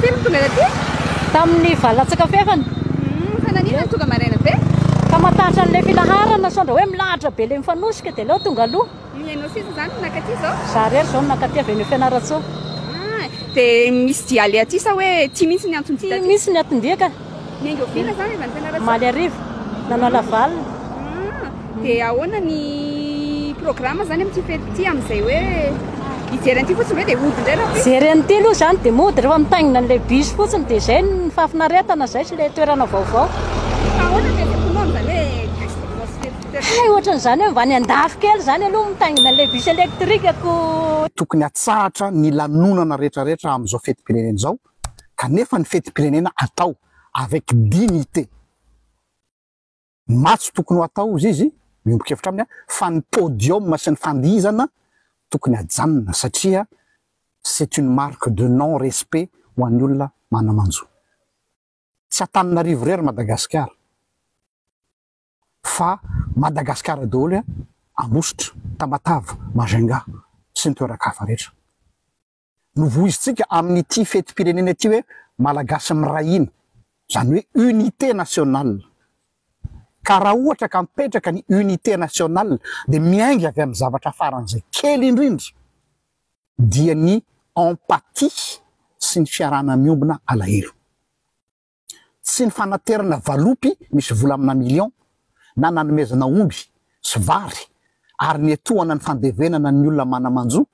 Tamin'ny firy no tonga taty? Tamin'ny valo latsaka fahefany. Fa naninona no tonga maraina be? Ka matahotra an'ilay filaharana sao ndra hoe milahatra be ilay mifanosika dia aleo tonga aloha. Ny ianao sisa izany no nakaty izao? Za irery izao no nakaty avy any Fianarantsoa. Ah, dia misy dia aleha aty sa hoe ity mihitsy ny anton-dia Ity taty? mihitsy ny anton-dia ka. Niainga oviana izany avy any Fianarantsoa? Omaly hariva, nanao lavalina. Ah, dia ahoana ny programme izany amin'ity fety ity amin'izay hoe hijery an'ity fotsiny ve dia hody indray rahampitso? Hijery an'ity aloha izany dia mody rehefa mitaingina an'ilay bus fotsiny dia izay ny fahafinaretana izay sy ilay toerana vaovao. Fa ahoana ny fihetseham-ponao amin'izany hoe bus vaovao sy fety Hay ohatran'izany hoe mba any andafy kely izany aloha mitaingina an'ilay bus électrique ko. Tokony hatsahatra ny lanonana rehetrarehetra amin'izao fetim-pirenena izao kanefa ny fetim-pirenena atao avec dignité. Matso tokony ho atao hozy izy, miombon-kevitra aminy aho, fa ny podium sy ny fandihizana tokony hajanona satria c'est une marque de non respect ho an'ny olona mana-manjo. Tsy Antananarivo irery Madagasikara fa Madagasikara daholo Ambositra, Tamatave, Majunga sy ny toeran-kafa rehetra. Novoizintsika amin'ity fetim-pirenena ity hoe Malagasy miray hina, izany hoe unité nationale. Ka raha ohatra ka mipetraka ny unité nationale dia miainga avy amin'ny zavatra faran'izay kely indrindra dia ny empathie sy ny fiarahana miombona alahelo. Tsy ny fanaterana valopy misy vola amina millions na nanomezana omby sy vary ary nietohana ny fandevenana ny olona mana-manjo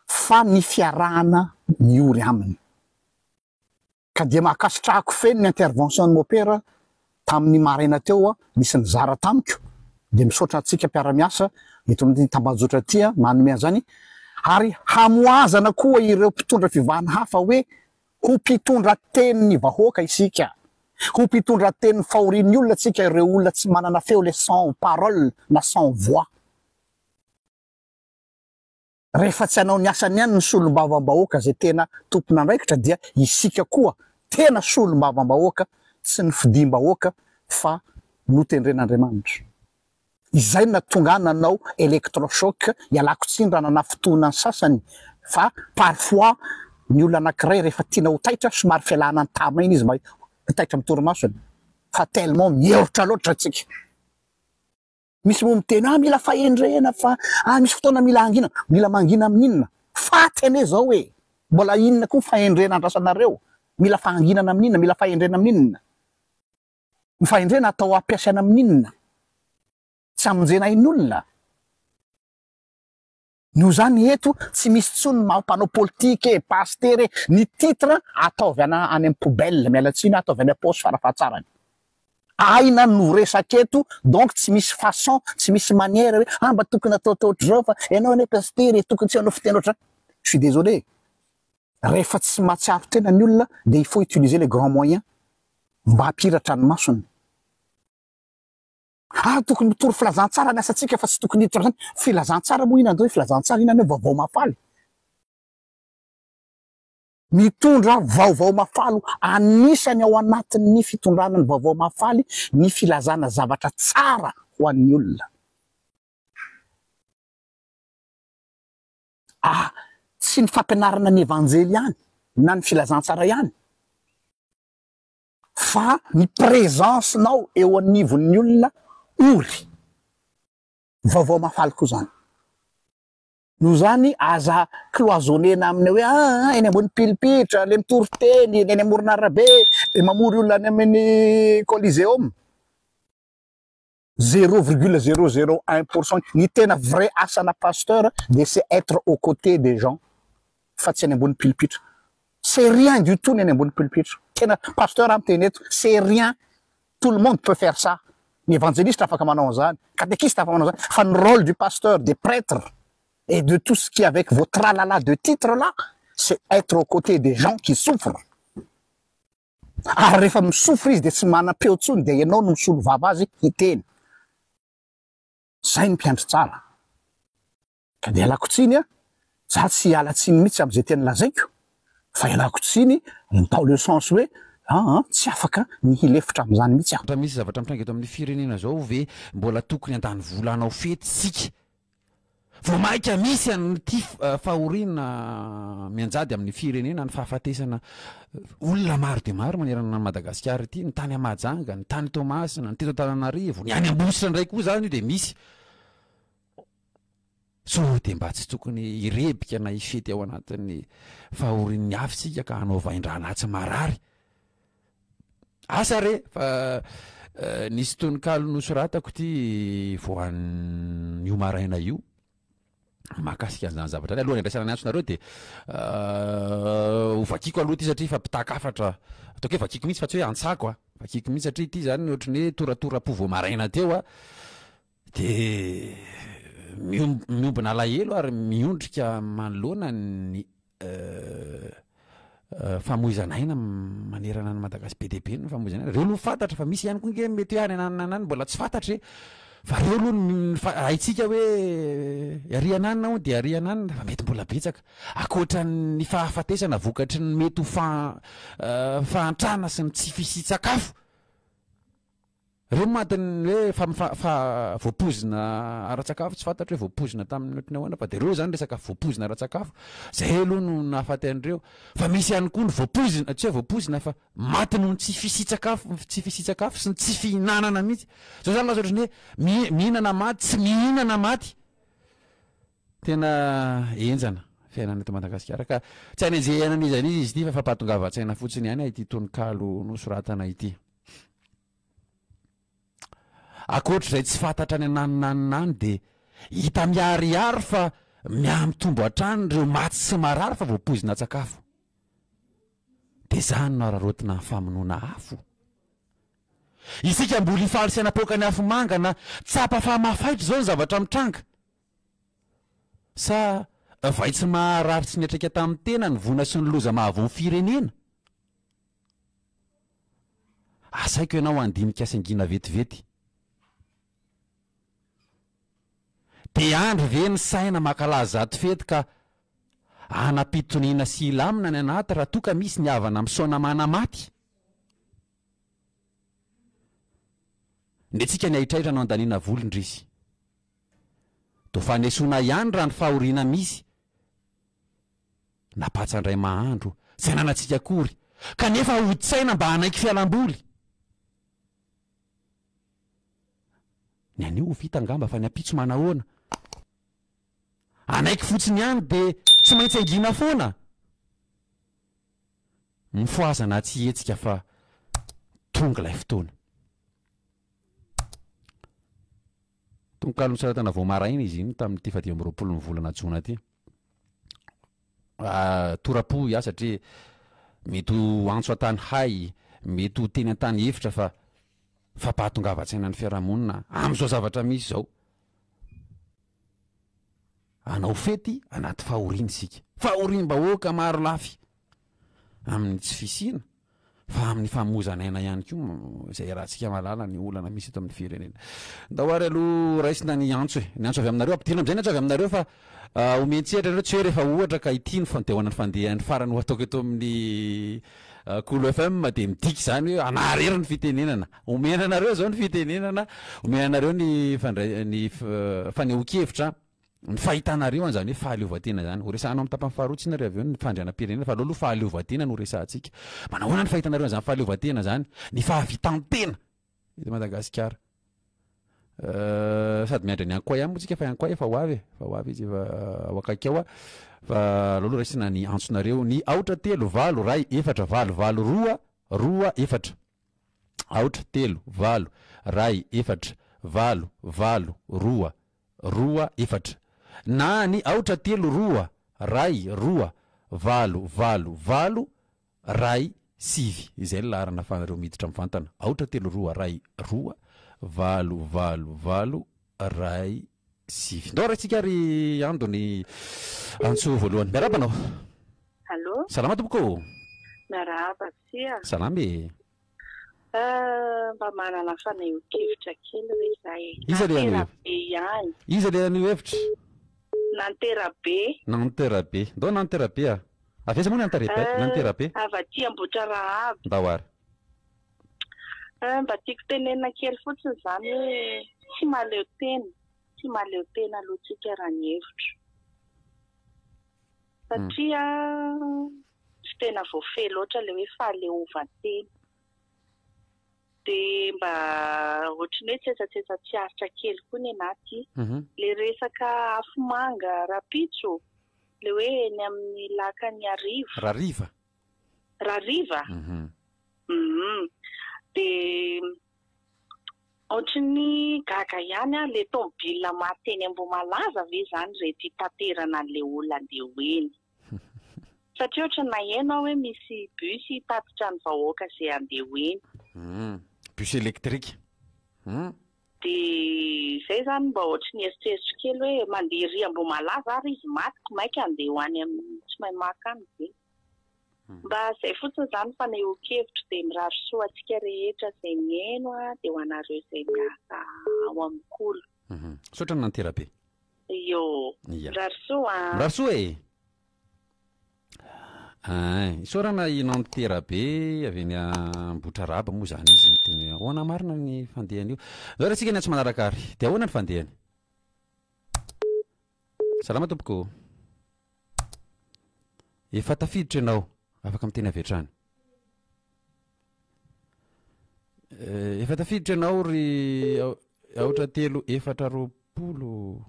fa ny fiarahana miory aminy. Ka dia mankasitrahako feno ny intervention ny mopera tamin'ny maraina teo nisy nizara tamiko dia misaotra antsika mpiara-miasa eto amin'ity tambajotra ity manome an'izany ary hamohazana koa ireo mpitondra fivavahana hafa hoe Ho mpitondra tenin'ny vahoaka isika. Ho mpitondra tenin'ny fahorian'ny olona tsika, ireo olona tsy manana feo, les sans parole na sans voix. Rehefa tsy hanao ny asany ihany ny solombavambahoaka izay tena tompon'andraikitra dia isika koa tena solombavambahoaka tsy nofidiam-bahoaka fa notendren'Andriamanitra. Izay no nahatonga ahy nanao electrochoc, ialako tsiny raha nanafintohina ny sasany fa parfois ny olona anakiray rehefa tiana ho taitra somary fialana ny tama iny izy mba ho taitra amin'ny torimasony fa tellement miherotra loatra tsika. Misy moa miteny ah mila fahendrena fa ah misy fotoana mila hangina, mila mangina amin'inona? Faty anie zao e! Mbola inona koa fahendrena andrasanareo? Mila fahanginana amin'inona? Mila fahendrena amin'inona? Ny fahendrena atao ampiasaina amin'inona? Tsy hamonjena ain'olona? Noho izany eto tsy misy intsony ny maha mpanao politika e, pasitera e, ny titre ataovy any any amin'ny poubelle, miala tsiny ataovy any am-paosy farafahatsarany. Aina no resaka eto donc tsy misy façon, tsy misy manière hoe ah mba tokony ataotao ohatr'izao fa ianao anie pasitera e, tokony tsy hanao fiteny ohatr'izany. Je suis désolé. Rehefa tsy mahatsiaro tena ny olona dia il faut utiliser les grands moyens mba hampiratra ny masony. Ah tokony mitory filazantsara ny asantsika fa tsy tokony hiditra amin'izany. Filazantsara moa inona ny filazantsara? Inona ny hoe vaovao mahafaly? Mitondra vaovao mahafaly anisany ao anatin'ny fitondrana ny vaovao mahafaly ny filazana zavatra tsara ho an'ny olona. Ah, tsy ny fampianarana ny Evanjely ihany na ny filazantsara ihany fa ny présence-nao eo anivon'ny olona ory. Vaovao mahafaly koa izany. Noho izany aza cloisonner-na amin'ny hoe ah, eny ambony pilipitra, le mitory teny, eny amoron'arabe, le mamory olona any amin'ny coliseum. 0,001% ny tena vrai asana pasteur dia c'est être aux cotes des gens fa tsy any ambony pilipitra c'est rien du tout ny any ambony pilipitra tena pasteur aho miteny eto c'est rien tout le monde peut faire ça ny evangeliste afaka manao an'izany catéchiste afaka manao an'izany fa ny rôle du pasteur des prêtres et de tout ce qui avec vos tralala de titre là c'est être aux cotes des gens qui souffrent Ary rehefa misofra izy dia tsy manam-peo intsony dia ianao no misolo vava azy hiteny. Zay ny mpiandry tsara. Ka dia ialako tsiny a, za tsy hiala tsiny mihitsy amin'izay teny lazaiko fa ialako tsiny dans le sens hoe aa tsy afaka ny hilefitra amin'izany mihitsy aho. Raha misy zavatra mitranga eto amin'ny firenena zao ve mbola tokony handany vola hanao fety isika? Vao mainka misy an'ity fahoriana mianjady amin'ny firenena, ny fahafatesana olona maro dia maro manerana an'i Madagasikara ity, ny tany Mahajanga, ny tany Toamasina, ny teto Antananarivo, ny any Ambositra indray koa izany io dia misy. Sao dia mba tsy tokony hirebika na hifety ao anatin'ny fahorian'ny hafa isika ka hanao vain-drahalahy tsy marary. Asa re fa nisy tononkalo nosoratako ity vao anio maraina io mahakasika an'izany zavatra izany. Alohan'ny handraisana ny antsonareo dia hovakiko aloha ity satria efa mpitaky-hafatra, ataoko hoe vakiko mihitsy fa tsy hoe antsako a, vakiko mihitsy satria ity izany ohatran'ny hoe toratora-po vao maraina teo a, dia miombona alahelo ary miondrika manoloana ny famoizana aina manerana an'i Madagasikara, be dia be ny famoizana aina, reo aloha fantatra fa misy ihany koa nge mety hoe any ananona any mbola tsy fantatra e, fa reo aloha ny haintsika hoe ary ananona hono dia ary ananona fa mety mbola betsaka, ankoatran'ny fahafatesana vokatry ny mety ho fahantrana sy ny tsy fisian-tsakafo. Reo matin'ny hoe fa fa fa voapoizina ara-tsakafo tsy fantatro hoe voapoizina tamin'ny ohatry ny ahoana fa de reo zany resaka voapoizina ara-tsakafo, zay aloha no nahafaty an'ireo, fa misy ihany koa ny voapoizina tsy hoe voapoizina fa maty noho ny tsy fisian-tsakafo tsy fisian-tsakafo sy ny tsy fihinanana mihitsy, zao zany lasa ohatry ny hoe mi- mihinana maty tsy mihinana maty, tena henjana fiainana eto Madagasikara ka tsy anenjehana an'iza n'iza izy ity fa fampahatongavan-tsaina fotsiny ihany ity tononkalo nosoratana ity. Ankoatr'izay tsy fantatra any ananonanona any dia hita miharihary fa mihamitombo hatrany ireo maty sy marary fa voapoizina an-tsakafo. Dia izany no araraotina amin'ny famonoana afo. Isika mbola hifaly sy hanapoaka ny afomanga na tsapa fa mafaitra izao ny zavatra mitranga. Sa vay tsy maharary tsy niatraika tamin'ny tena ny voina sy ny loza mahavoa ny firenena? Asaiko ianao handinika sy hangina vetivety. Dia andry ve ny saina mankalaza zato fety ka hanam-pitoniana sy hilamina ny anaty raha toa ka misy ny havana misaona manamaty? Ny antsika ny ahitrahitra no andaniana vola indrisy. Toa fanesoana ihany raha ny fahoriana misy. na patsa indray mahandro tsy ananantsika akory kanefa hodi-tsaina mba hanaiky fialam-boly. Ny anio ho vita angamba fa ny ampitso manahoana? Hanaiky fotsiny ihany dia tsy maintsy hangina foana? Mifohaza na tsy hihetsika fa tonga ilay fotoana. Tononkalo nosoratana vao maraina izy iny tamin'ity faha 25 ny volana jona ity. Tora-po aho satria mety ho antso an-tany hay, mety ho teny an-tany efitra fa fampahatongavan-tsaina ny fiarahamonina amin'izao zavatra misy izao. Hanao fety anaty fahoriana isika. Fahoriam-bahoaka maro lafy amin'ny tsy fisiana fa amin'ny famoizan'aina ihany koa izay iarahantsika mahalala ny olana misy eto amin'ny firenena. Ndao ary aloha raisina ny antso e, ny antso avy aminareo, ampidirina amin'izay ny antso avy aminareo fa ah, omen-tsehatra nareo, tsy hoe rehefa ohatra ka ity ny fandehanana ny fandehan'ny farany ho ataoko eto amin'ny ah, Kolo FM dia midika izany hoe anarery ny fitenenana. Omena anareo izao ny fitenenana, omena anareo ny fandray ny fanehoan-kevitra. Ny fahitanareo an'izany hoe fahaleovantena izany. Ho resahana ao amin'ny tapany faharoa tsinona ry avy eo ny fandrianam-pirenena fa aleo aloha fahaleovantena no resahantsika. Manao ahoana ny fahitanareo an'izany fahaleovantena izany? Ny fahavitan-tena eto Madagasikara. Euh, sady miandry an'i Ankoay ihany moa tsika fa i Ankoay efa ho avy e, efa ho avy izy efa ao akaiky ao a. Fa aleo aloha raisina ny antsonareo ny aotra telo valo ray efatra valo valo roa roa efatra. Aotra telo valo ray efatra valo valo roa roa efatra na ny aotra telo roa ray roa valo valo valo ray sivy izay ny laharana afahanareo miditra mivantana aotra telo roa ray roa valo valo valo ray sivy ndao raintsika ary ando ny antso voalohany miarahaba anao Allô salama tompoko ô Miarahaba tsia. Salama e. Euh, mba manana fanehoan-kevitra kely re za e. Iza le haneho Nanterabe ihany. Iza le haneho hevitra? Nanterabe. Nanterabe. Ndao Nanterabe a. Avy aiza moa ny Antarebe? Euh, Nanterabe. avy aty Ambohitrarahaba. Ndao ary. Euh, mba tiako tenenina kely fotsiny izany hoe tsy mahaleo tena. tsy mahaleo tena aloha tsika raha ny hevitro. Satria tsy tena voafehy loatra ilay hoe fahaleovantena. Dia mba ohatran'ny hoe tsetsatsetsa tsy aritra kely koa ny anà ity. Ilay resaka afomanga rahampitso, ilay hoe eny amin'ny lakan'Iarivo. Rariva. Rariva? Hum. Dia ohatran'ny gaga ihany aho, ilay tomobile maty eny Ambohimalaza ve izany ireto hitaterana an'ilay olona handeha ho eny? Satria ohatran'ny naheno aho hoe misy bus hitatitra ny vahoaka izay handeha ho eny. Hum. Bus électrique. Hum. Dia izay izany mba ohatry ny eritreritro kely hoe mandeha ery Ambohimalaza ary izy maty ko maika handeha ho any amin'ny tsy mahay maka any ve? Mba izay fotsiny izany fanehoan-kevitro dia mirary soa antsika rehetra izay mihaino dia ho anareo izay miasa ao amin'ny Kolo. Misaotra ny nanterabe. Io. Ia. Mirary soa an. Mirary soa e! Ein, isaorana i Nanterabe avy eny Ambohitrarahaba moa izany izy niteny hoe ahoana marina ny fandehan'io. Zao re tsika ny antso manaraka ary. Dia ahoana ny fandehany? Salama tompoko. Efa tafiditra ianao, afaka miteny avy hatrany. Eh, efa tafiditra ianao ry aotra telo efatra 20.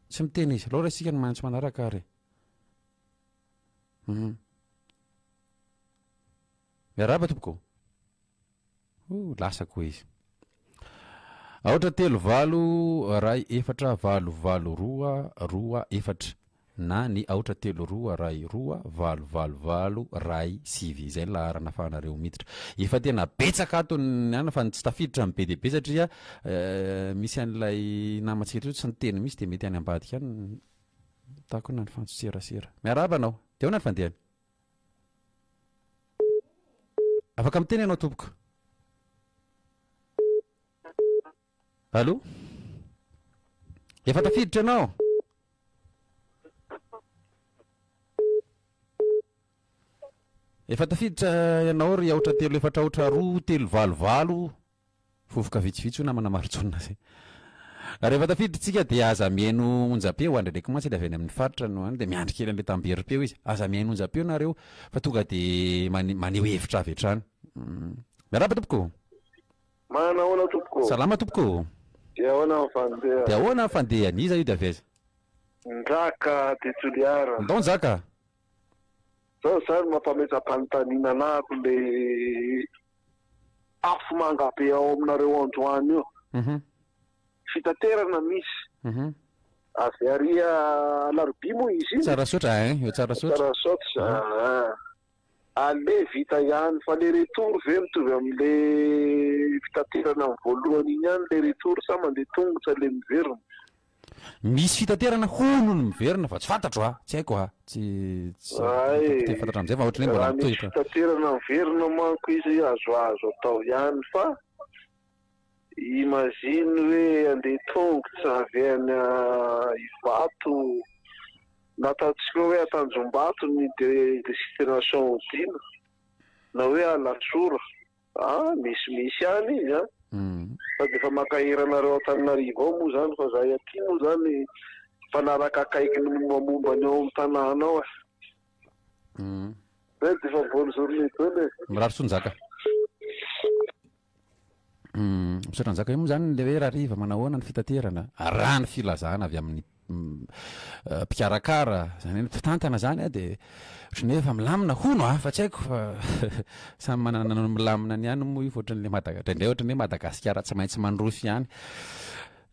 Tsy miteny izy. Aleo raisika ny maintso manaraka ary. Mhm. Miarahaba tompoko. Oh, lasa koa izy. Aotra telo valo ray efatra valo valo roa roa efatra na ny aotra telo roa ray roa valo valo valo ray sivy. Izay ny laharana afahanareo miditra. Efa tena betsaka ato ny ana fa ny tsy tafiditra ny be dia be satria eh, misy an'ilay namantsika eto tsy niteny mihitsy dia mety any ambadika any takona ny fantson-tserasera. Miarahaba anao. Dia ahoana ny fandehany? Afaka miteny ianao tompoko. Allô? Efa tafiditra ianao? Efa tafiditra ianao ry aotra telo efatra aotra roa telo valo valo. Vovoka vitsivitsy hoy namana Marojaona zay. Rehefa tafiditra tsika dia aza mihaino onjam-peo, andraindraiky mantsy ilay avy any amin'ny faritra no any dia miandry kely an'ilay tamberim-peo izy. Aza mihaino onjam-peo nareo fa tonga dia maneho hevitra avy hatrany. Miarahaba tompoko. Manana ahoana tompoko? Salama tompoko. Dia ahoana ny fandeha? Dia ahoana ny fandehany? Iza io dia avy aiza? Njaka de Toliara. Ndao Njaka. Zao zany mampametra-panontaniana anahako le afo manga be ao aminareo androany io. Fitaterana misy. Avy ary Alarobia moa izy iny? Tsarasaotra ein, eo Tsarasaotra. Tsarasaotra, aa. Aller vita ihany, fa le retour ve mitovy amin'le fitaterana amin'ny voalohany iny ihany le retour sa mandeha tongotra le miverina? Misy fitaterana hono ny miverina fa tsy fantatro a! Tsy haiko a! Tsy tsy Hay, te fantatra amin'izay fa ohatran'ny hoe mbola raha misy mitohy. fitaterana miverina manko izy azoazo atao ihany fa imagine hoe andeha tongotra avy any Ivato na ataontsika hoe Antanjombato ny destination hodiana na hoe Alasora. Ah, misimisy ihany izy an! Sady efa mankahery anareo Antananarivo ao moa izany fa izahay aty moa izany mpanaraka akaiky ny mombamomba ny ao amin'ny tanàna ao e. Zay dia efa bonne journée daholo e. Mirary soa Njaka. Misaotra Njaka. Io moa izany ilay hoe rariva manahoana ny fitaterana, raha ny filazana avy amin'ny mpikarakara, izany hoe ny mpitantana izany an, dia ohatran'ny hoe efa milamina hono an, fa tsy haiko fa samy manana ny milamina ny any moa io fa ohatran'ilay Madaga- indraindray ohatran'ny hoe Madagasikara tsy maintsy mandroso ihany.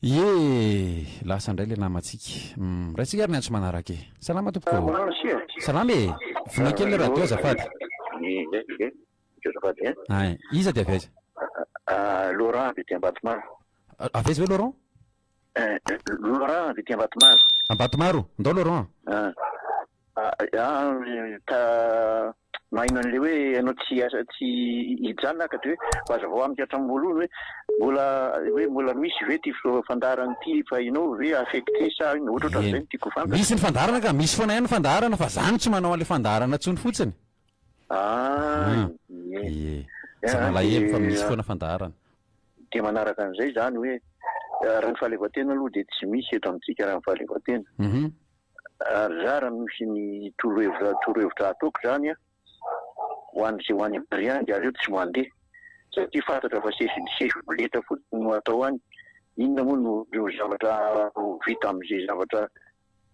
Ie! Lasa indray ilay namantsika. Raintsika ary ny antso manaraka e. Salama tompoko. Salama e! Vonoy kely ilay radio azafady. Azafady eh. Ay, iza dia avy aiza? Laurent avy ety Ambatomaro. Avy aiza hoe Laurent? Laurent avy ety Ambatomaro. Ambatomaro, ndao Laurent. Ah, ta maheno an'ilay hoe ianao tsy asa tsy hijanona ka dia hoe hazavao amiko hatramin'ny voalohany hoe mbola hoe mbola misy ve ity fandaharana ity fa ianao ve affecté sa inona ohatra ohatran'izay no tiako ho fantatra. Misy ny fandaharana ka, misy foana ihany ny fandaharana fa za no tsy manao an'ilay fandaharana intsony fotsiny. Ah, ie. Ie. Za malahelo fa misy foana fandaharana. Dia manaraka an'izay izany hoe. Raha ny fahaleovantena aloha dia tsy misy eto amintsika raha ny fahaleovantena. Ary za raha misy ny torohevitra torohevitra ataoko zany an, ho an'izay ho any Paris any dia aleo tsy mandeha satria fantatra fa sesy sesy boleta fotsiny no atao any. Inona moa no ireo zavatra ho vita amin'izay zavatra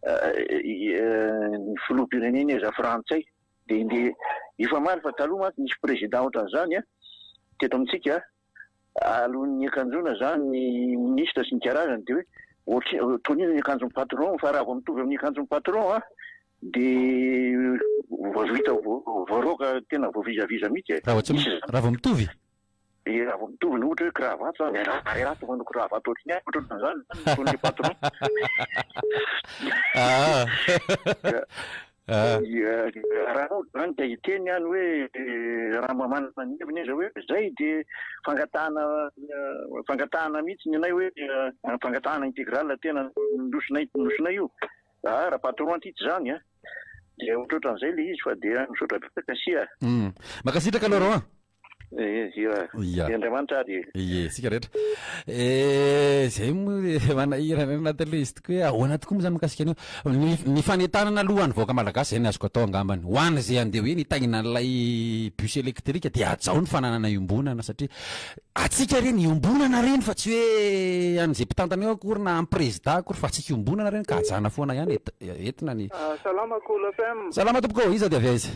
ny filoham-pirenena aza frantsay dia ndeha hifamaly fa taloha mantsy nisy président ohatran'izany an teto amintsika Alohan'ny hiakanjoana zany ny ministre sy ny karazany de hoe ohatry tonina ny akanjon'ny patron fa raha vao mitovy amin'ny akanjon'ny patron an de vao vita voaroaka tena voavizaviza mihitsy e. Raha vao tsy raha vao mitovy? E raha vao mitovy ny ohatra hoe cravate zany ary raha manao cravate ohatry ny ahy ohatra ohatran'izany zany ny ataon'ny patron. Ah. Raha ohatra izany ka hiteny ihany hoe raha mba manana ny heviny izy hoe izay dia fangatahana fangatahana mihitsy ny anay hoe fangatahana intégrale tena nosinay nosinay io. Ah raha patron aty tsy izany an. Dia ohatrohatran'izay ilay izy fa dia misaotra betsaka sia. Mankasitraka Laurent a. Ee, ia. Ia. Dia Andriamanitra ary e. Ie, isika rehetra. Eh, zay moa e, manahirana ny anatin'ilay izy tokoa hoe ahoana tokoa moa zany mikasika an'io. Ny, ny fanentanana aloha ho an'ny vahoaka malagasy, zay ny azoko atao angambany. Ho an'izay handeha hoe nitaingina an'ilay bus électrique dia hajao ny fananana iombonana satria antsika ireny, iombonana ireny fa tsy hoe an'izay mpitantana eo akory na an'ny prezida akory fa antsika iombonana ireny ka hajana foana ihany, entina ny. Salama Cool FM. Salama tompoko ô, iza dia avy aiza?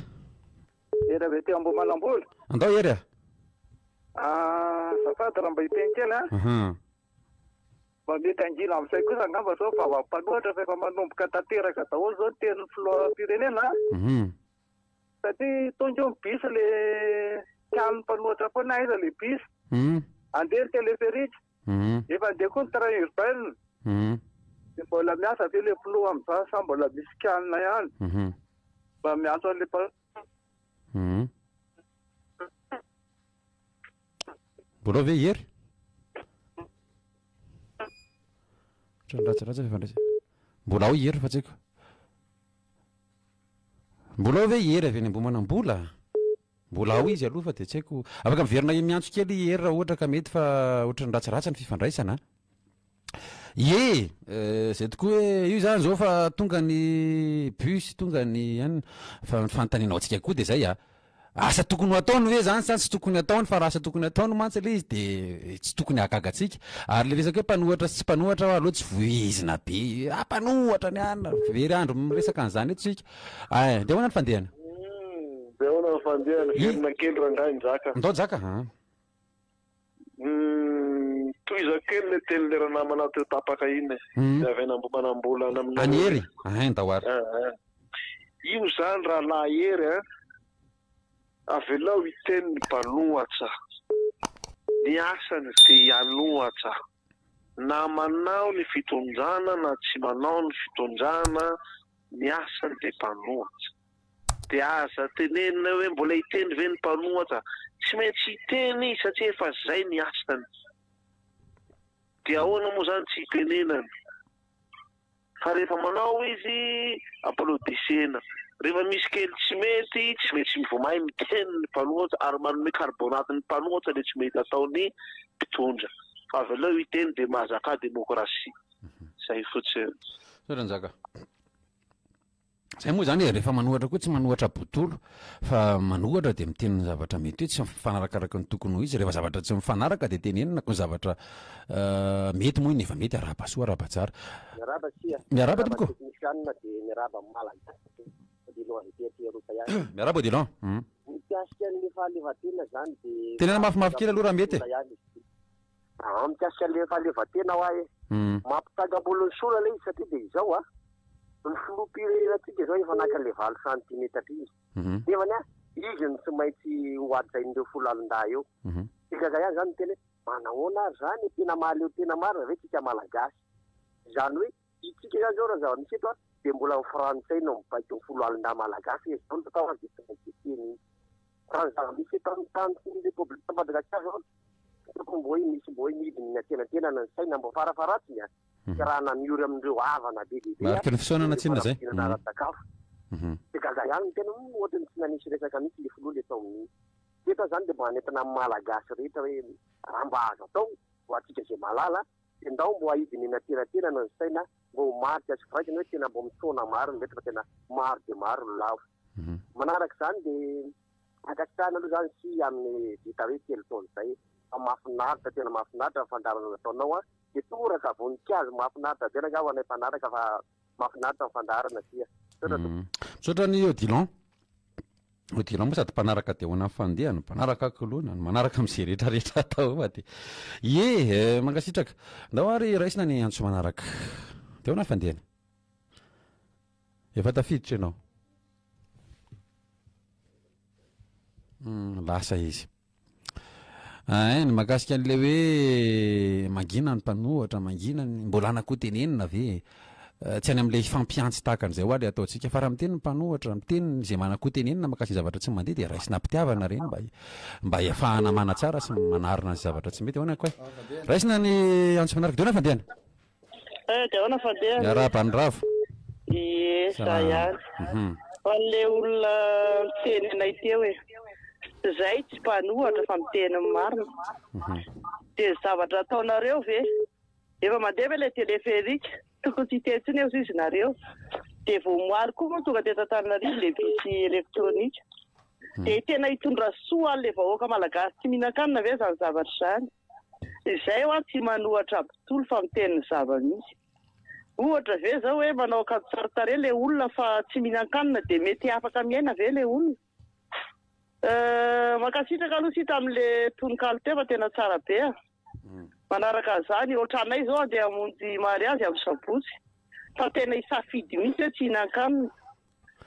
Hery avy aty Ambohimanambola. Andao Hery a! Ah, azafady raha mba hiteny kely a. Mba mety hangina amin'izay kosa angamba izao vava mpanohitra fa efa manomboka tanteraka daholo izao ny tenin'ny filoham-pirenena a. Satria tonga eo ny bus le kianin'ny mpanohitra foana aiza le bus. Andeha ny téléphérique. Efa andeha koa ny train urbain. Dia mbola miasa ve le filoha amin'izany sa mbola misy kianina ihany? Mba miantso an'le Mbola ao ve i Hery? Ohatran'ny ratsiratsy ny fifandraisana. Mbola ao i Hery fa tsy haiko. Mbola ao ve i Hery avy any Ambohimanambola? Mbola ao izy aloha fa dia tsy haiko. Afaka miverina miantso kely i Hery raha ohatra ka mety fa ohatran'ny ratsiratsy ny fifandraisana. Ie! Zay tokoa hoe io zany zao fa tonga ny bus, tonga ny an, fa ny fanontaniana ho antsika koa de zay a, asa tokony ho ataony ve zany sa tsy tokony ataony fa raha asa tokony ataony mantsy le izy de tsy tokony hahagaga antsika, ary le resaka hoe mpanohatra sy tsy mpanohatra hoa aleo tsy voizina be, ah mpanohatra ny an, very andro miresaka an'izany eto tsika, ay, de ahoana ny fandehany? De ahoana ny fandehany, velona kely rangahy Njaka. Ndao Njaka a. Humm tohizako kely le tenin'le ranamana teo tapaka iny e, le avy any Ambohimanambola any aminareo Any Hery? Ahin ndao ary. Aa io zany rahalahy Hery a, avelao hiteny ny mpanohatra, ny asany dia hanohatra, na manao ny fitondrana na tsy manao ny fitondrana, ny asany dia mpanohatra. Dia aza tenenina hoe mbola hiteny ve ny mpanohatra? Tsy maintsy hiteny izy satria efa zay ny asany. Dia ahoana moa zany tsy hitenenany? Fa rehefa manao izy applaudissena. Rehefa misy kely tsy mety, tsy maintsy vao mahay miteny ny mpanohatra ary manome carbonate ny mpanohatra le tsy mety ataon'ny mpitondra. Fa avelao hiteny dia mahazakà demokrasia. Zay fotsiny. Misaotra Njaka. Zay moa zany e, rehefa manohatra koa tsy manohatra botolo fa manohatra dia miteny ny zavatra mety hoe tsy mifanarakaraka ny tokony ho izy, rehefa zavatra tsy mifanaraka dia tenenina ko ny zavatra mety moa iny efa mety, arahaba soa arahaba tsara. Miarahaba sia. Miarahaba tompoko. Miarahaba teknisianina dia miarahaba Malagasy Odilon avy aty Eropa ihany. Miarahaba Odilon. Mikasika ny fahaleovantena zany dia. Tenena mafimafy kely aloha raha mety e. Aa mikasika an'ilay fahaleovantena hoa e. Mampitangam-bolo ny sola ilay izy satria dia izao a, ny filoham-pirenenantsika izao efa naka an'ilay valo santimetatra iny. Nefany a, izy no tsy maintsy ho hajain'ireo foloalindahy eo. Dia gaga ihany izany miteny hoe manahoana ary izany e, tena mahaleo tena marina ve tsika malagasy? Izany hoe Itsika izany izao raha ny zava-misy eto dia mbola ny frantsay no mibaiko ny foloalindahy malagasy hoe izao no atao ary dia tsy maintsy ekena iny. Raha ny zava-misy eto amin'ny tany sy ny Repoblikan'i Madagasikara izao dia tokony mba hoe misy mba hoe midina ny antenantenana ny saina mba farafaharatsiny a, fiarahana miory amin'ireo havana be dia be Mariky ny fisaonana tsinona izay. Fanampiana ara-tsakafo. Dia gaga ihany ny tena hoe ohatran'ny tsy nanisy resaka mihitsy ilay filoha ilay tao amin'iny. Eto aho izany dia mba hanentana ny Malagasy rehetra hoe raha mba azo atao ho antsika izay mahalala. Dia ndao mbo ahidina eny antenatenana ny saina mba ho marika sy firaikana hoe tena mbo mitaona marina ireto fa tena maro dia maro ny lavo. Manaraka izany dia ankasitrahana aloha izany sy amin'ny vita hoe telo taona izay fa mahafinaritra tena mahafinaritra ny fandaharana nataonao an! Dia toraka voninkazo mahafinaritra be angaha ho anay mpanaraka fa mahafinaritra ny fandaharana tia. Misaotra tompoko. Misaotra an'i Odilon. Odilon moa sady mpanaraka dia ahoana ny fandehany, mpanaraka koloina, no manaraka amin'izay rehetra rehetra atao eo fa dia ie eh, mankasitraka. Ndao ary raisina ny antso manaraka. Dia ahoana ny fandehany? Efa tafiditra ianao. Hmm, lasa izy. Ein, ny mahakasika an'ilay hoe mangina ny mpanohatra, mangina ny, mbola hanan-ko tenenina ve e? Tsy any amin'ilay hifampihantsy tahaka an'izay hoa ilay ataontsika fa raha miteny ny mpanohatra, miteny izay manan-ko tenenina mahakasika ny zavatra tsy mandeha dia raisina am-pitiavana ireny mba mba hiafahana manatsara sy manarina ny zavatra tsy mety. Ahoana koay? Raisina ny antso manaraka. Dia ahoana fandehany? Eh, dia ahoana fandehany? Miarahaba an'i Ravo. Ie, za ihany. Mhm. Ho an'ilay olona niteny anay teo e. Zay tsy mpanohatra fa miteny ny marina. Mhm. Dia ny zavatra ataonareo ve? Efa mandeha ve ilay téléphérique? Tokony tsy hiteny intsony eo izy nareo. Dia vao omaly koa moa tonga teto Antananarivo ilay bus électronique. Dia tena hitondra soa an'ilay vahoaka malagasy tsy mihinan-kanina ve izany zavatra izany? Izay hoa tsy manohatra mpitory fa miteny ny zava-misy. Ohatra ve zao hoe manao akanjo tsara tarehy le olona fa tsy mihinan-kanina dia mety afaka miaina ve le olona? Euh, mankasitraka aloha sita amin'le tononkalo teo fa tena tsara be a. Manaraka an'izany, ohatranay zao andeha hamonjy mariazy amin'ny sabotsy fa tena hisafidy mihitsy hoe tsy hihinan-kanina.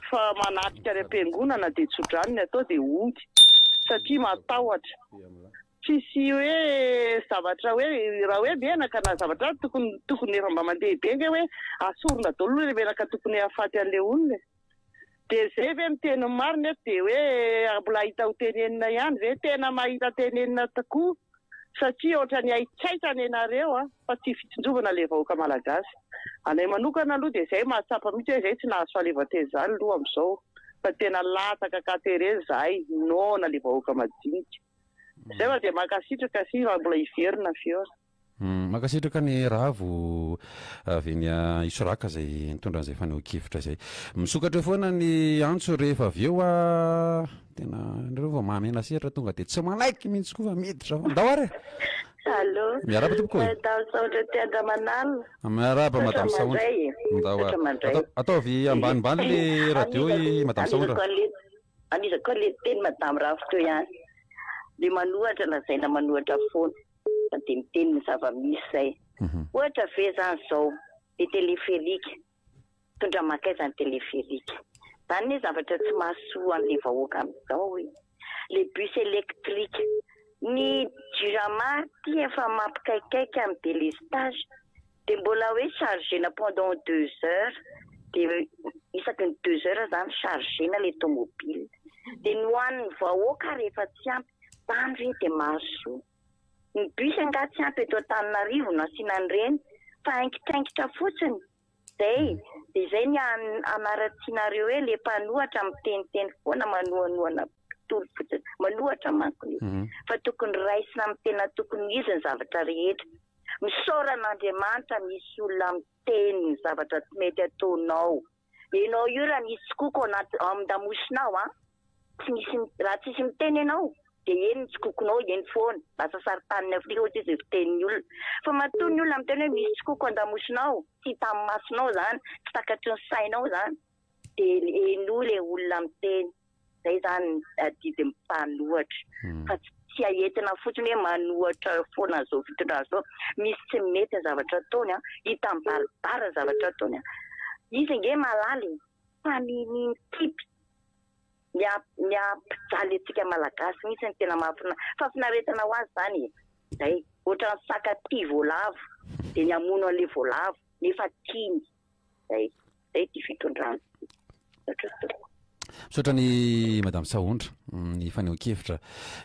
fa manatrika any am-piangonana dia tsodrano ny atao dia hody satria matahotra. Tsisy hoe zavatra hoe raha hoe menaka na zavatra hafa tokony tokony efa mba mandeha be ange hoe asorina daholo aloha ilay menaka tokony hahafaty an'ilay olona e. Dia izay ve miteny ny marina eto dia hoe mbola hahita ho tenenina ihany ve? Tena mahita tenenina tokoa satria ohatran'ny haitraitra ny anareo a, fa tsy fitsinjovana ilay vahoaka malagasy. Anay manokana aloha dia izay mahatsapa mihitsy hoe izay tsy nahazo fahaleovantena izany aloha amin'izao fa tena latsaka an-katerena izahay, noana ilay vahoaka madinika. Izay fa dia mankasitraka sy raha mbola hiverina avy eo. Mankasitraka an'i Ravo avy eny Isoraka izay nitondra an'izay fanehoan-kevitra izay. Misokatra eo foana ny antso rehefa avy eo a! Tena nareo vao mahamena sehatra tonga dia tsy manaiky mihitsy koa fa miditra foana. Ndao ary e! Allo. Miarahaba tompoko e! Madame Sahondra aty Andramanalina. Miarahaba Madame Sahondra. Ndao ary. Ataovy ambanimbany le radio i Madame Sahondra. Anizako an'le teny Madame Ravo teo ihany. Le manohatra lazaina manohatra foana. Fa dia miteny ny zava-misy zay. Ohatra ve zany zao le téléphérique, mitondra mankaiza ny téléphérique? Zany ne zavatra tsy mahasoa an'le vahoaka amin'izao e. Le bus électrique, ny jirama ty efa mampikaikaika amin'ny délestage, dia mbola hoe chargena pendant deux heures, dia isaky ny deux heures zany chargena le tomobile. Dia ny hohanin'ny vahoaka ary efa tsy ampy, zany ve dia mahasoa? Ny bus angaha tsy ampy eto Antananarivo no asiana an'ireny fa aingitraingitra fotsiny zay dia izay ny hanaratsianareo hoe le mpanohatra miteniteny foana manohanohana mpitory fotsiny manohatra manko ny fa tokony raisina amin'ny tena tokony ho izy ny zavatra rehetra misaora an'Andriamanitra misy olona miteny ny zavatra tsy mety ataonao Enao io raha misy tsikoko anaty ao amin-damosinao an, tsy misy raha tsisy miteny enao dia eny ny tsikokonao eny foana, lasa saritanin'i Afrika hoy izay fitenin'ny olona. Fa matoa ny olona miteny hoe misy tsikoko an-damosinao, tsy hitan'ny masonao izany, tsy takatry ny sainao izany, dia henoy ilay olona miteny. Zay zany ny adidin'ny mpanohatra fa tsy aentina fotsiny hoe manohatra foana an'izao fitondrana izao. Misy tsy mety ny zavatra ataony an, hita mibaribary ny zavatra ataony an. Izy ange mahalala e, fa ny ny mitipy, ny ny hampijaly antsika Malagasy mihitsy no tena mahafinaritra, fahafinaretana ho azy zany e, zay. Ohatran'ny saka tia voalavo dia ny hamono an'ilay voalavo nefa tiany. Zay, zay ity fitondrana ity. Misaotra tompoko. Misaotra an'i Madame Sahondra ny fanehoan-kevitra.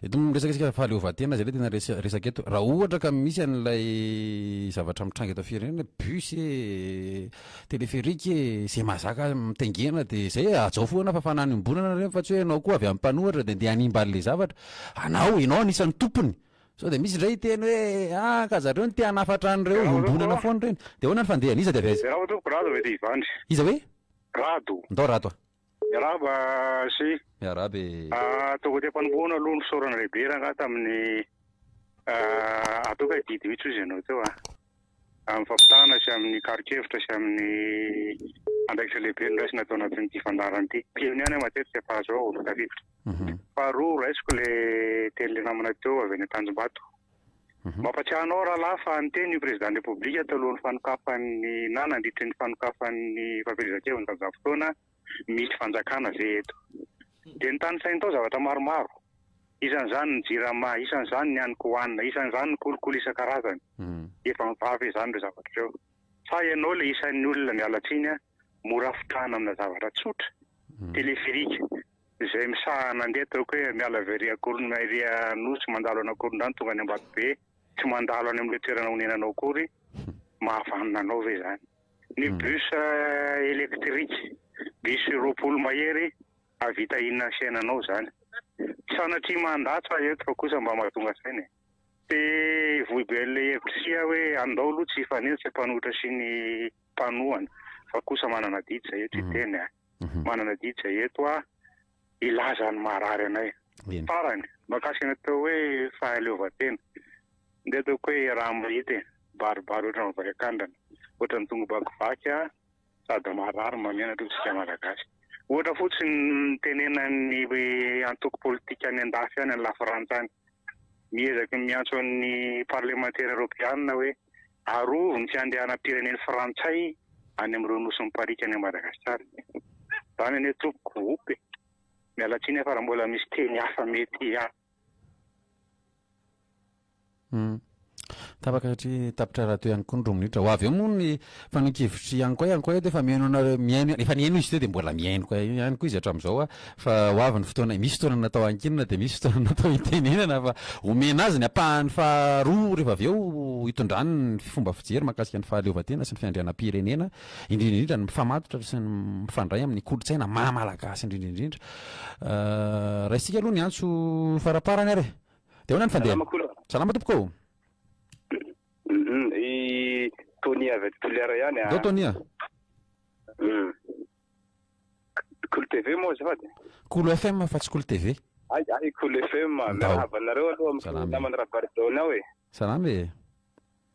Eto miresaka isika fahaleovantena zay le tena resaka eto. Raha ohatra ka misy an'ilay zavatra mitranga eto firenena, bus e, téléphérique e, zay mahazaka mitaingena de zay e, hajao foana fa fananiombonana ireny fa tsy hoe ianao koa avy amin'ny mpanohatra de andeha hanimba an'ilay zavatra. Anao, ianao anisan'ny tompony. Sao dia misy indray hiteny hoe ah ka zareo no te hanafatra an'ireo, iombonana foana ireny. Dia ahoana ny fandehany? Iza dia avy aiza? Miarahaba tompoko, Rado avy aty Ivandry. Iza hoe? Rado. Ndao Rado a. Miarahaba sy. Miarahaba e. Ataoko aty am-panombohana aloha ny fisaorana lehibe rangahy tamin'ny ataoko hoe adidy mihitsy hozy ianao teo a. Amin'ny fampitahana sy amin'ny karon-kevitra sy amin'ny andraikitra lehibe noraisina tao anatin'ity fandaharana ity. Mpiheno ihany aho matetika fa zao vao tafiditra. Faharoa, raisiko ilay tenin'ilay namana teo avy any Tanjombato. Mampatsiahy anao rahalahy fa niteny io Président de République talohan'ny fanokafan'ny na nandritry ny fanokafan'ny fampielezan-keviny tamin'izany fotoana, misy fanjakana ve eto? Dia notanisainy tao zavatra maromaro, isan'izany ny Jirama, isan'izany ny hanin-kohanina, isan'izany ny kolikoly isan-karazany. Efa mivaha ve izany ireo zavatra ireo? Sa ianao ilay isan'ny olona, miala tsiny an, mora fitahana amina zavatra tsotra, téléphérique, izay misahana andeha ataoko hoe miala avy ery Ankorondrano ery Anosy mandalo an'Ankorondrano tonga any Ambatobe, tsy mandalo any amin'ilay toerana onenanao akory, mahavanona anao ve izany? Ny bus électrique, bus 20 mahery, hahavita inona ny fiainanao izany? Tsy sanatria mandatsa aho eto fa kosa mba mahatonga saina e! Te hivoy be an'ilay hevitry sy aho hoe andao aloha tsy hifanenjika mpanohitra sy ny mpanohana fa kosa manana adidy izay eto hiteny a! Manana adidy izay eto a hilaza ny maharary anay. Farany, mahakasika ny atao hoe fahaleovantena, ndeha ataoko hoe raha mahita e, baribary ohatran'ny vary an-kandrana, ohatran'ny tongo-bakivaky a, sady marary mahamenatra hoy isika Malagasy. Ohatra fotsiny ny nitenenan'ny antoko politika any an-dafy any, any Lafrantsa any, miezaka miantso an'ny parlemantera eoropeanina hoe arovy ny fiandrianam-pirenen'ny frantsay any amin'ireo nosy mipariaka any Madagasikara. Izany anie tompoko op e! Miala tsiny aho fa raha mbola misy teny hafa mety Hum. Tapaka satria tapitra rahateo ihany koa ny roa minitra. Ho avy eo moa ny fanehoan-kevitr'i Ankoay. Ankoay eto efa mihaino anareo, mihaino, efa nihaino izy teo dia mbola mihaino koa ihany koa izy hatramin'izao a. Fa ho avy ny fotoana, misy fotoana natao hankinina dia misy fotoana natao hitenenana fa omena azy ny ampahany faharoa rehefa avy eo hitondrany ny fomba fijery mahakasika ny fahaleovantena sy ny fiandrianam-pirenena, indrindra indrindra ny mifamatotra sy ny mifandray amin'ny kolontsaina maha malagasy indrindra indrindra. Raisintsika aloha ny antso faraparany ary e. Dia ahoana ny fandehany? Salama Kolo. Salama tompoko ô. Mhm, i Tony avy aty Toliara ihany a. Ndao Tony a. Mhm. Kolo TV moa azafady? Kolo FM fa tsy Kolo TV. Ay, ay Kolo FM. Miarahaba anareo aloha amin'ny namana Rabarijaona ao e. Salama e.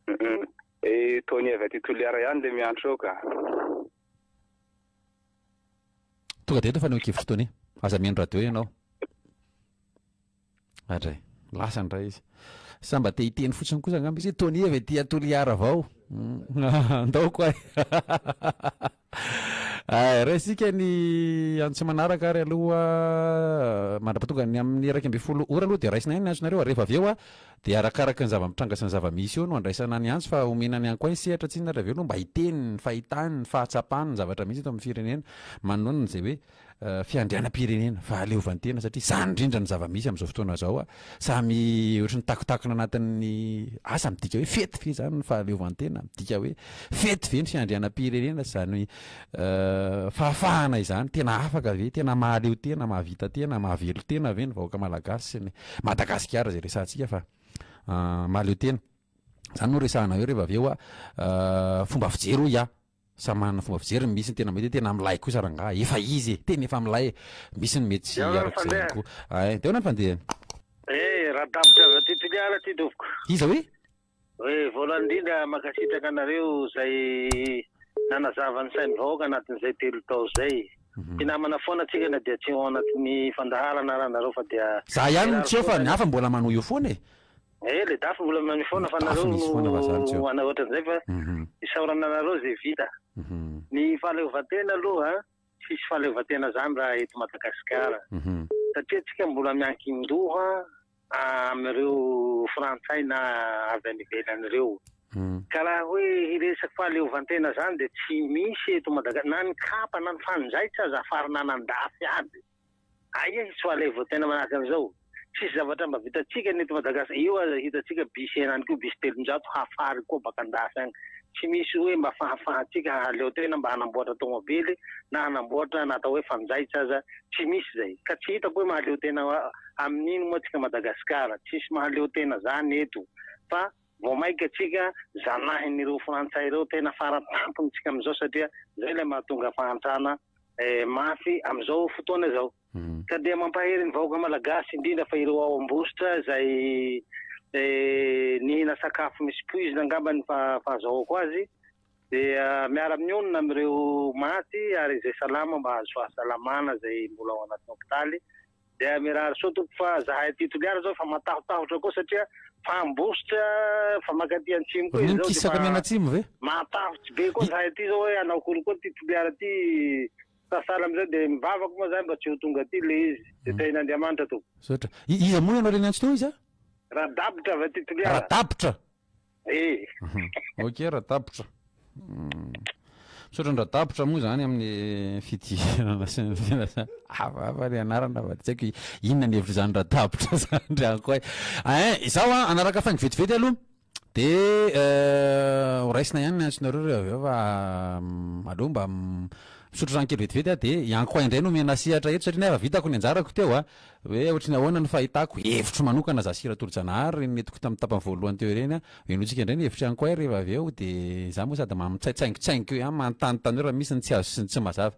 Mhm. I Tony avy aty Toliara ihany le miantso eo ka. Tonga dia eto fanehoan-kevitry Tony. Aza mihaino radio ianao. Adray. Lasa indray izy. Sa mba te hiteny fotsiny kosa angamba izy hoe Tony avy aty Toliara avao. Andao koa. Ay, raisika ny antso manaraka ary aloha mandra-pahatonga ny amin'ny 11 ora aloha dia raisina ihany ny antsonareo ary rehefa avy eo dia arakaraka ny zava-mitranga sy ny zava-misy eo no andraisana ny antso fa omena ny ankoay ny sehatra tsinona ary avy eo aloha mba hiteny ny fahitany ny fahatsapany ny zavatra misy eto amin'ny firenena manoloana izay hoe fiandrianam-pirenena, fahaleovantena satria izany indrindra no zava-misy amin'izao fotoana izao, samy ohatry ny takotakona anatin'ny asa midika hoe fety ve izany ny fahaleovantena, midika hoe fety ve ny fiandrianam-pirenena sy izany fahafahana izany, tena afaka ve, tena mahaleo tena, mahavita tena, mahavelon-tena ve ny vahoaka malagasy sy ny Madagasikara izay resahantsika fa mahaleo tena. Izany no resahana eo rehefa avy eo fomba fijery hoy aho. Samy manana fomba fijery ny misy ny tena mety hoe tena milay kosa rangaha efa izy e tena efa milay e misy ny mety tsy araka izay ihany koa ay de ahoana ny fandehany? Eh, Radabitra avy aty Toliara aty tompoko. Iza hoe? Hoe voalohany indrindra mankasitraka anareo izay nanazava ny sain'ny vahoaka anatin'izay telo tao izay. Mpinamana foana tsika na dia tsy ao anatin'ny fandaharana ara nareo fa dia Za ihany no tsy eo fa ny hafa mbola manohy eo foana e. Eh le dafy mbola manohy foana fa nareo no hanao ohatran'izay fa isaorana anareo zay vita. Ny fahaleovantena aloha tsisy fahaleovantena zany raha eto Madagasikara satria tsika mbola miankin-doha amin'ireo frantsay na avy any ivelany ireo. Ka raha hoe hiresaky fahaleovantena zany dia tsy misy eto Madagasikara na ny kapa na ny fanjaitra aza afarina any andafy aby. Aia hisy fahaleovantena manahaka an'izao? Tsisy zavatra mba vitantsika ny eto Madagascar, io aza hitantsika bus henany koa bus 300 hafary koa baka andafy agny. Tsy misy hoe mba fahafahantsika hahaleo tena mba hanamboatra tomobily na hanamboatra na atao hoe fanjaitra aza, tsy misy zay. Ka tsy hitako hoe mahaleo tena. Amin'ino moa tsika Madagasikara? Tsisy mahaleo tena zany eto fa vao maika tsika zanahin'ireo frantsay ireo tena fara tampony tsika amin'izao satria zay ilay mahatonga fahantrana mafy amin'izao fotoana izao. Ka dia mampahery ny vahoaka malagasy indrindra fa ireo ao Ambositra izay nihina sakafo misy poizina angamba ny fahazahoako azy dia miara-mionona amin'ireo maty ary izay salama mba hahazo fahasalamana izay mbola ao anatin'ny hopitaly. Dia mirary soa tompoko fa zahay aty Toliara zao efa matahotahotra koa satria fa Ambositra fa mankaty antsimo koa izy zao Mikisaka mianatsimo ve? Matahotsy be koa zahay aty zao hoe hanao akory koa ty Toliara ty sahala amizay dia mivavaka moa zahay mba tsy ho tonga aty le izy dia tahin'Andriamanitra tompoko. Misaotra. Iza moa ianao le niantso teo iza? Radabotra avy aty Toliara. Radabotra. Eh. Ok Radabotra. Misaotra an-dRadabotra moa izany amin'ny fidirana sy ny filazana. Hafahafa ilay anarana fa tsy haiko inona ny hevitr'izany Radabotra izany ry Ankoay. Ein, izaho an, hanaraka faingo vetivety aloha dia ho raisina ihany ny antsonareo rehefa avy eo fa aleo mba misotro rano kely vetivety aho dia i Ankoay indray no omena sehatra eto satria nefa vitako ny anjarako teo a. Hoe ohatry ny ahoana no fahitako, hevitro manokana za sy Ratolojanahary ireny nentiko tamin'ny tapany voalohany teo ireny an, henointsika indray ny hevitr'i Ankoay rehefa avy eo dia za moa sady mba mitsaitsaingontsaingoka eo ihany manontany tany eo raha misy ny tsy azo sy ny tsy mazava.